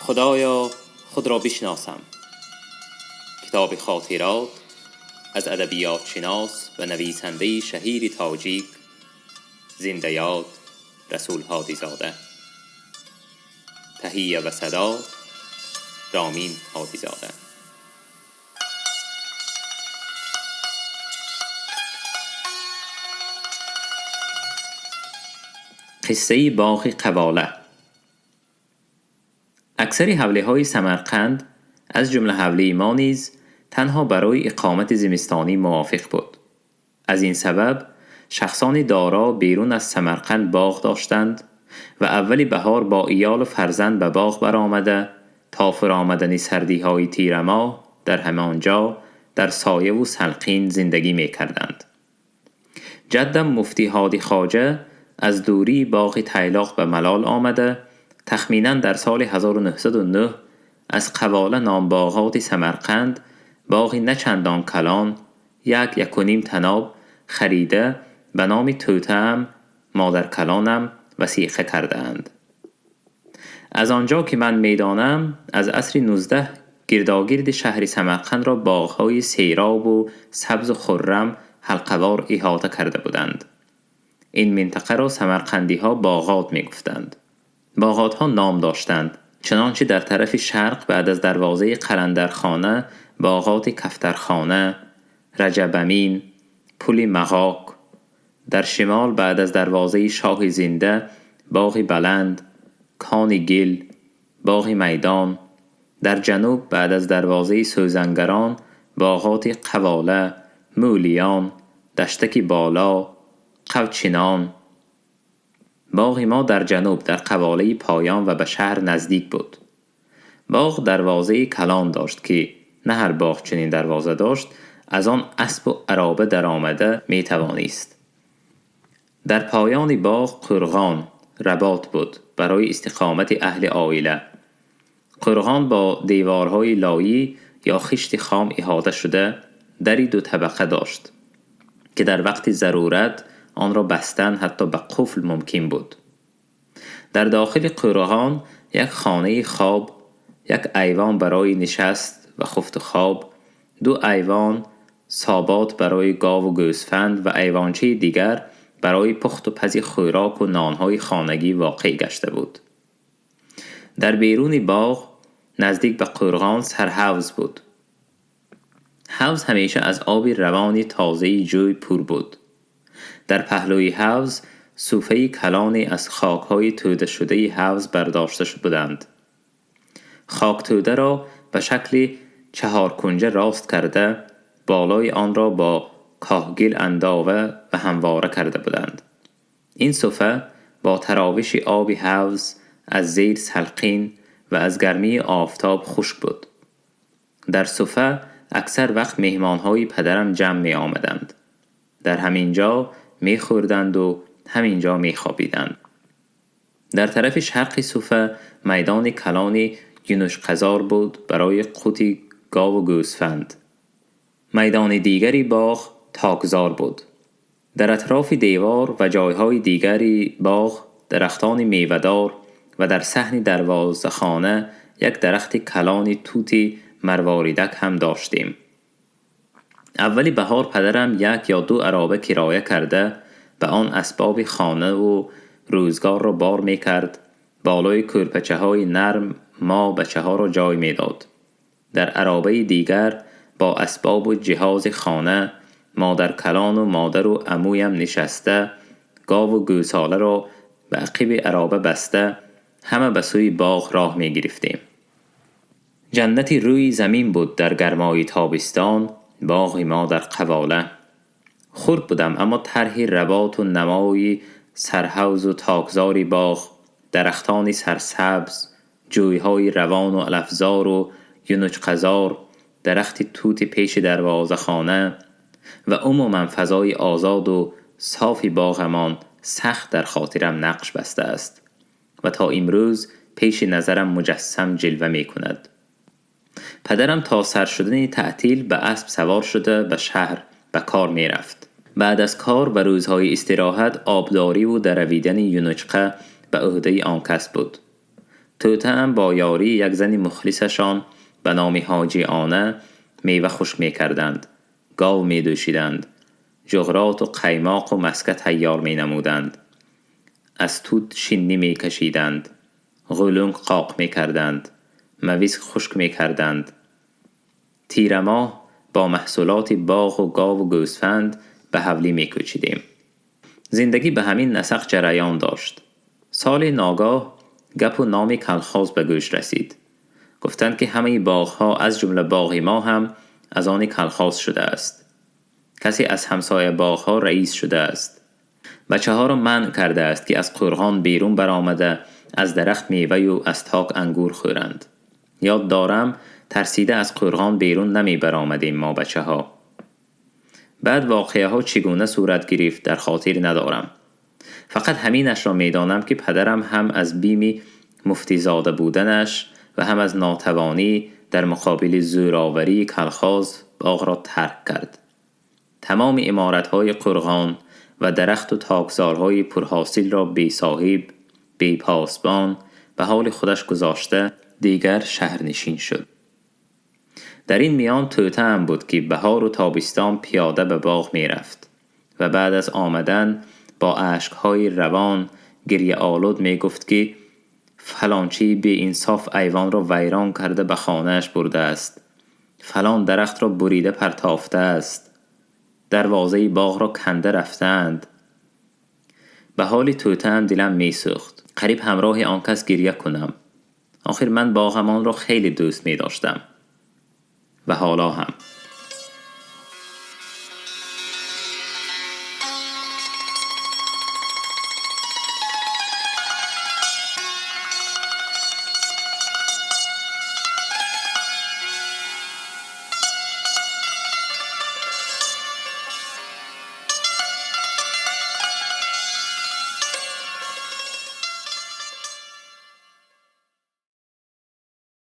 Худоё, худро бишносам. Китоби хотирот аз адабиётшинос ва нависандаи шаҳири тоҷик зиндаёд Расул Ҳодизода. Таҳия ва садо Ромин Ҳодизода. Қиссаи боғи Қавола. Аксари ҳавлиҳои Самарқанд, аз ҷумла ҳавлии мо низ, танҳо барои иқомати зимистонӣ мувофиқ буд. Аз ин сабаб шахсони доро берун аз Самарқанд боғ доштанд ва аввали баҳор бо иёлу фарзанд ба боғ баромада то фуромадани сардиҳои тирамоҳ дар ҳамон ҷо дар сояву салқин зиндагӣ мекарданд. Ҷаддам муфтӣ Ҳодӣ Хоҷа аз дурии боғи Тайлоқ ба малол омада, тахминан дар соли 1909 аз Қавола ном боғоти Самарқанд боғи на чандон калон, як якуним таноб харида ба номи тӯтаам, модаркалонам васиқа кардаанд. Аз он ҷо ки ман медонам, аз асри 19 гирдогирди шаҳри Самарқандро боғҳои серобу сабзу хуррам ҳалқавор иҳота карда буданд. Ин минтақаро самарқандиҳо боғот мегуфтанд. Боғотҳо ном доштанд, чунончи дар тарафи шарқ баъд аз дарвозаи Қаландархона боғоти Кафтархона, Раҷабамин, Пули Мағок, дар шимол баъд аз дарвозаи Шоҳи Зинда боғи Баланд, Кони Гил, боғи Майдон, дар ҷануб баъд аз дарвозаи Сӯзангарон боғоти Қавола, Мӯлиён, Даштаки Боло, Қавчинон. Боғи мо дар ҷануб дар Қаволаи поён ва ба шаҳр наздик буд. Боғ дарвозаи калон дошт, ки на ҳар боғ чунин дарвоза дошт, аз он аспу ароба даромада метавонист. Дар поёни боғ қӯрғон, работ буд барои истиқомати аҳли оила. Қӯрғон бо деворҳои лоӣ ё хишти хом иҳота шуда, дари дутабақа дошт, ки дар вақти зарурат онро бастан ҳатто ба қуфл мумкин буд. Дар дохили қӯрғон як хонаи хоб, як айвон барои нишаст ва хуфту хоб, ду айвон собот барои гову гӯсфанд ва айвончаи дигар барои пухту пази хӯроку нонҳои хонагӣ воқеъ гашта буд. Дар беруни боғ наздик ба қӯрғон сарҳавз буд. Ҳавз ҳамеша аз оби равони тозаи ҷӯй пур буд. Дар паҳлӯи ҳавз суфаи калоне аз хокҳои тӯдашудаи ҳавз бардошта буданд. Хоктӯдаро ба шакли чаҳоркунҷа рост карда, болои онро бо коҳгил андова ва ҳамвора карда буданд. Ин суфа бо таровиши оби ҳавз аз зер салқин ва аз гармии офтоб хушк буд. Дар суфа аксар вақт меҳмонҳои падарам ҷамъ меомаданд. Дар ҳамин ҷо мехӯрданду ҳамин ҷо мехобиданд. Дар тарафи шарқи суфа майдони калони юнучқазор буд барои қути гову гӯсфанд. Майдони дигари боғ токзор буд. Дар атрофи девор ва ҷойҳои дигари боғ дарахтони мевадор ва дар саҳни дарвозахона як дарахти калони тути марворидак ҳам доштем. Аввали баҳор падарам як ё ду ароба кироя карда, ба он асбоби хонаву рӯзгорро бор мекард, болои кӯрпачаҳои нарм мо бачаҳоро ҷой медод. Дар аробаи дигар бо асбобу ҷиҳози хона модаркалону модару амӯям нишаста, гову гӯсоларо ба ақиби ароба баста, ҳама ба сӯи боғ роҳ мегирифтем. Ҷаннати рӯи замин буд дар гармои тобистон боғи мо дар Қавола. Хурд будам, аммо тарҳи работу намои сарҳавзу токзори боғ, дарахтони сарсабз, ҷӯйҳои равону алафзору юнучқазор, дарахти тути пеши дарвозахона ва умуман фазои озоду софи боғамон сахт дар хотирам нақш бастааст ва то имрӯз пеши назарам муҷассам ҷилва мекунад. Падарам то сар шудани таътил ба асп савор шуда ба шаҳр ба кор мерафт. Баъд аз кор ва рӯзҳои истироҳат обдориву даравидани юнучқа ба ӯҳдаи он кас буд. Тӯтаам бо ёрии як зани мухлисашон ба номи Ҳоҷӣ Она мева хушк мекарданд, гов медӯшиданд, ҷуғроту қаймоқу маска тайёр менамуданд, аз тут шиннӣ мекашиданд, ғулунг қоқ мекарданд, мавиз хушк мекарданд. Тирамоҳ бо маҳсулоти боғу гову гӯсфанд ба ҳавлӣ мекӯчидем. Зиндагӣ ба ҳамин насақ ҷараён дошт. Соли ногоҳ гапу номи колхоз ба гӯш расид. Гуфтанд, ки ҳамаи боғҳо, аз ҷумла боғи мо ҳам, аз они колхоз шудааст. Касе аз ҳамсоя боғҳо раис шудааст. Бачаҳоро манъ кардааст, ки аз қӯрғон берун баромада, аз дарахт меваю аз ток ангур хӯранд. Ёд дорам, тарсида аз қӯрғон берун намебаромадем мо бачаҳо. Баъд воқеаҳо чӣ гуна сурат гирифт, дар хотир надорам. Фақат ҳаминашро медонам, ки падарам ҳам аз бими муфтизода буданаш ва ҳам аз нотавонӣ дар муқобили зӯроварии колхоз боғро тарк кард. Тамоми иморатҳои қӯрғон ва дарахту токзорҳои пурҳосилро бесоҳиб, бепосбон ба ҳоли худаш гузошта, дигар шаҳрнишин шуд. Дар ин миён тӯтаам буд, ки баҳору тобистон пиёда ба боғ мерафт ва баъд аз омадан бо ашкҳои равон гирьяолуд мегуфт, ки фалончии беинсоф айвонро вайрон карда ба хонааш бурдааст, фалон дарахтро бурида партофтааст, дарвозаи боғро канда рафтаанд. Ба ҳоли тӯтаам дилам месӯхт, қариб ҳамроҳи он кас гирья кунам. Охир ман боғамонро хеле дӯст медоштам ва ҳоло ҳам.